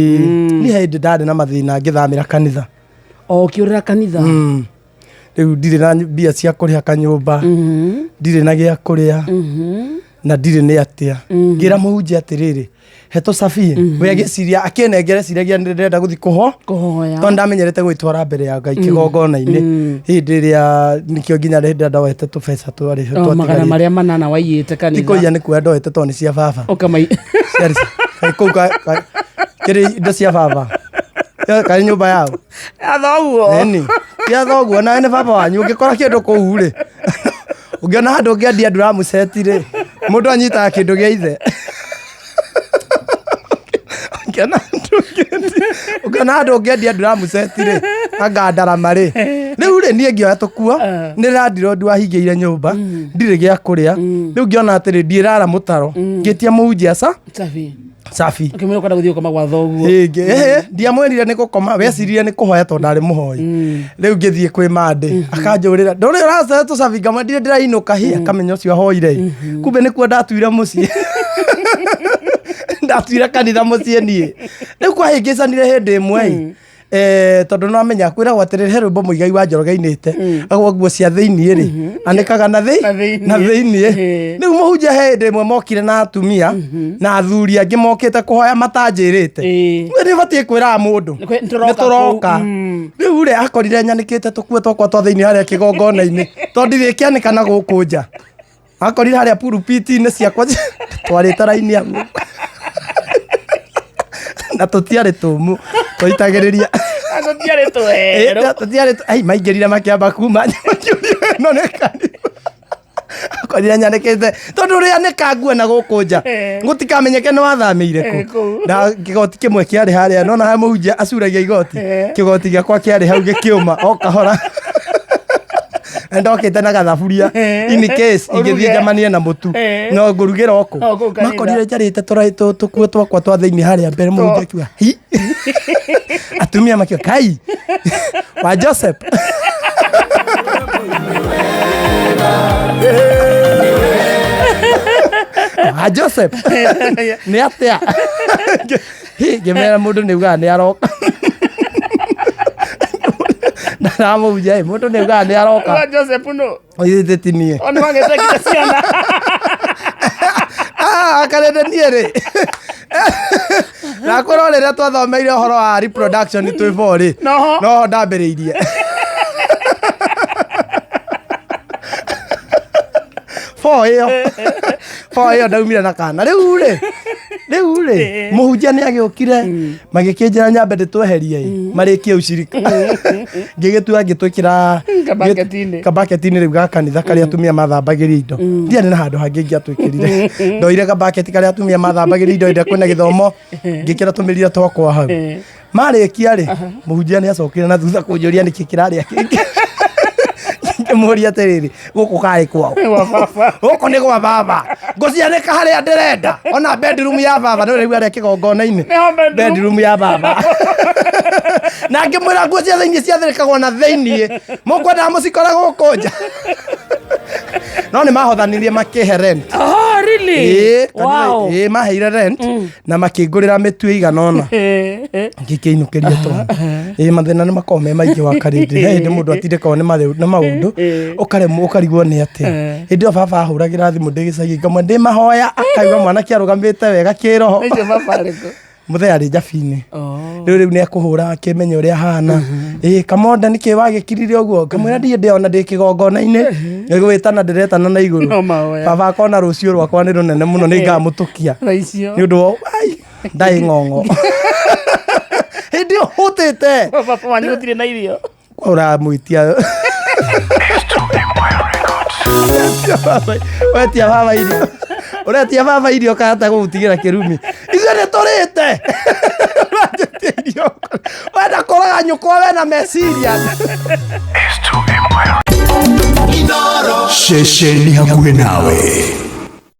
Niĩ hĩndĩ ndarĩ na mathĩna ngĩthamĩra kanitha. O ũkĩũrĩra kanitha? Rĩu ndirĩ na mbia cia kũrĩha kanyũmba, ndirĩ na gĩa kũrĩa na ndirĩ nĩ atĩa. Ngĩra mũhunjia atĩrĩrĩ, he tũcabi. We agĩciria akĩnengera, eciragia nĩ ndĩrenda gũthiĩ kũho kũhoya, tondũ ndamenyerete gwĩtwara mbere ya Ngai kĩgongona-inĩ hĩndĩ ĩrĩa nĩkĩo nginya hĩndĩ ĩrĩa ndoete tũbeca twarĩ O, 800 waiyĩte ti kanitha. Kũiya nĩ kuoya ndoete tondũ nĩ cia baba. Ũkamai Ciarĩ kũu kĩrĩ indo cia baba. Karĩ nyũmba yao. Ya thoguo. Ĩni tia thoguo nawe nĩ baba wanyu. Ũngĩkora kĩndũ kũu rĩ, ũngĩona handũ ũngĩendia nduramuceti rĩ, mũndũ anyitaga kĩndũ gĩa ithe. Ũngĩona handũ ũngĩendia nduramuceti rĩ, anga ndarama rĩ, rĩu rĩ, niĩ ngĩoya tũkuo nĩ landlord wahingĩire nyũmba, ndirĩ gĩa kũrĩa. Rĩu ngĩona atĩrĩ, ndiĩrara mũtaro, ngĩtia mũhunjia ca Safi. Safi. Ũkĩmwĩra ũkwenda gũthiĩ gũkoma gwa thoguo. Ĩngĩ ndiamwĩrire nĩ gũkoma, weciririe nĩ kũhoya tondũ ndarĩ mũhoi. Rĩu ngĩthiĩ kwĩ mandĩ, akanjũrĩra ndũrĩ ũracoya tũcabi, ngamwe ndirĩ ndĩrainũka hi, akamenya ũcio ahoire. Kumbe nĩkuo ndatuire mũciĩ, ndatuire kanitha mũciĩ niĩ. Rĩu kwahĩngĩcanire hĩndĩ ĩmwe ĩ, tondũ no amenya kwĩragwo atĩrĩrĩ, he rwĩmbo Mũigai wa Njoroge ainĩte agwo nguo cia thĩiniĩ rĩ anĩkaga na thĩ Na thĩiniĩ. Na thĩiniĩ. Rĩu mũhunjia he hĩndĩ ĩmwe mokire na atumia na athuri angĩ mokĩte kũhoya matanjĩrĩte. We nĩ ũbatiĩ kwĩraga mũndũ Nĩ tũroka nĩ tũroka. kũu. Rĩu rĩ, akorire nyanĩkĩte tũkuo twakwa twa thĩiniĩ harĩa kĩgongona-inĩ tondũ ndirĩkĩanĩka na gũkũ nja. Akorire harĩa pulpit-inĩ ciakwa twarĩte raini ya guoko na tũtiarĩ tũmũ twaitagĩrĩria. Tũtiarĩ twerũ. Tũtiarĩ ai maingĩrire makĩamba kuma makĩũria ĩno nĩ kanitha. Akorire nyanĩkĩte tondũ ũrĩa nĩka nguo na gũkũ nja gũtikamenyeke nĩ wathamĩire kũ. Kũu. Na kĩgoti kĩmwe kĩarĩ harĩa nona harĩa mũhunjia acuragia igoti. Kĩgoti gĩakwa kĩarĩ hau gĩkĩũma o kahora na ndokĩte na gathaburia in case ingĩthiĩ Ũruge. njamanie na mũtu no ngũrugĩra o kũ. O kũu kanitha. Makorire njarĩte tũkuo twakwa twa thĩinĩ harĩa mbere, mũhunjia akiuga hi, atumia makiuga kai wa Joseph, wa Joseph nĩ atĩa. Hi, ngĩmera mũndũ nĩ ugaga nĩ aroka ndaramũhunjia ĩ, mũndũ nĩ ugaga nĩ aroka. Wa Joseph no. Oithĩte ti niĩ. O nĩ wagĩte nginya ciana. Ah, akarende niĩ rĩ nakorwo rĩrĩa twathomeire ũhoro wa reproduction twĩ bo rĩ, Noho. noho ndambĩrĩirie bo ĩyo, bo ĩyo ndaumire na kana. Rĩu rĩ mũhunjia nĩ agĩũkire, magĩkĩnjĩra nyambe ndĩtweherie ĩ marĩkie ucirika, ngĩgĩtua ngĩtwĩkĩra Kabaketi-inĩ. Kabaketi-inĩ rĩu ga kanitha karĩa atumia mathambagĩria indo. Ndiarĩ na handũ hangĩ ingĩatwĩkĩrire, ndoire kabaketi karĩa atumia mathambagĩria indo hĩndĩ ĩrĩa kwĩna gĩthomo, ngĩkĩra tũmĩrira twakwa hau. Marĩkia rĩ, mũhunjia nĩ acokire na thutha kũnjũria nĩkĩ kĩrarĩa kĩngĩ. Ngĩmũria atĩrĩrĩ, gũkũ karĩ kwao? Gwa baba. Gũkũ nĩ gwa baba, ngũcianĩka harĩa ndĩrenda, ona bedroom ya baba no rĩu harĩa kĩgongona-inĩ. Nĩho bedroom. Bedroom ya baba. Na ngĩmwĩra nguo cia thĩiniĩ ciathĩrĩkagwo na thĩiniĩ, mũkwendaga mũcikore gũkũ nja. No nĩ mahothanirie makĩhe rent. Oh, really? Ĩĩ, kanitha- Wow. ĩĩ, maheire rent na makĩngũrĩra mĩtu ĩigana ũna, ngĩkĩinũkĩria twana. Ĩĩ, mathĩna nĩ makoragwo me maingĩ wa karĩndĩ. He hĩndĩ mũndũ atindĩkagwo nĩ maũndũ ũkaremwo ũkarigwo nĩ atĩa. Hĩndĩ ĩyo baba ahũragĩra thimũ ndĩ gĩcagi, ngamwe ndĩ mahoya, akauga mwanake arũgamĩte wega kĩroho. Ũcio baba arĩkũ? Mũthee arĩ njabi-inĩ. Oh. Rĩu nĩ ekũhũra akĩmenya ũrĩa hana. Ĩ kamonda nĩkĩ wagĩkirire ũguo? Ngamwĩra ndiĩ ndĩona ndĩ kĩgongona-inĩ nĩ gwĩtana ndĩretana na igũrũ. No mahoya. Baba akona rũciũ rwakwa nĩ rũnene mũno, nĩ ngamũtũkia Thaa icio. nĩ ũndũ wa ai ndaĩ ng'ong'o hĩndĩ ĩyo hũtĩte. Baba wanyu gũtirĩ na irio. Ũramwĩtia wetia baba irio, ũretia baba irio kahata gũgũtigĩra kĩrumi. Ithuĩ nĩ tũrĩte, ũranjĩtia irio, wenda kũraga nyũkwa wena meciria. Ceceni hakuhĩ nawe.